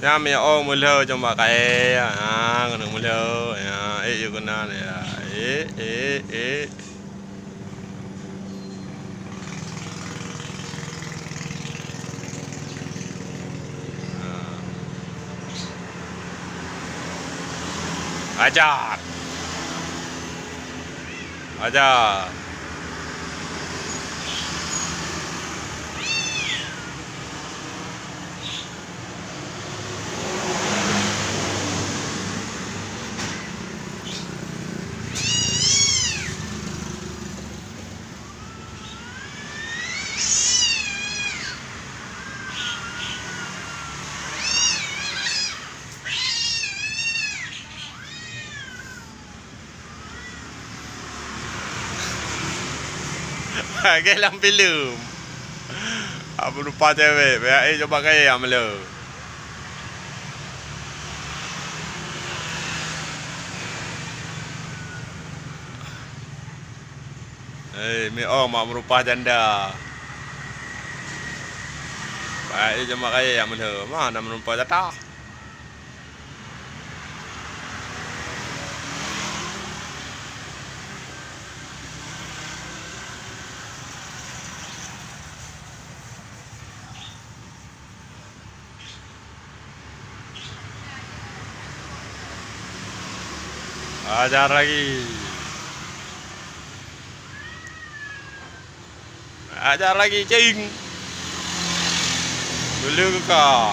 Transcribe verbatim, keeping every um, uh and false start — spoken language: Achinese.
Nyan meu'oh meulhö cuma kae, ha, keuneuk meulhö, ya, eh, yue keunan, ya, eh, eh, eh. Ha. Ajar. Ajar. Lagèe lam filem. Apa rupa cewek, eh, coba gaya meulhö. Eh, meu'oh mak meurupah janda. Baik, eh, jamak kaya nyang meulhö. Mana meurupah jatah? Ajar lagi. Ajar lagi, cing. Dulu ka.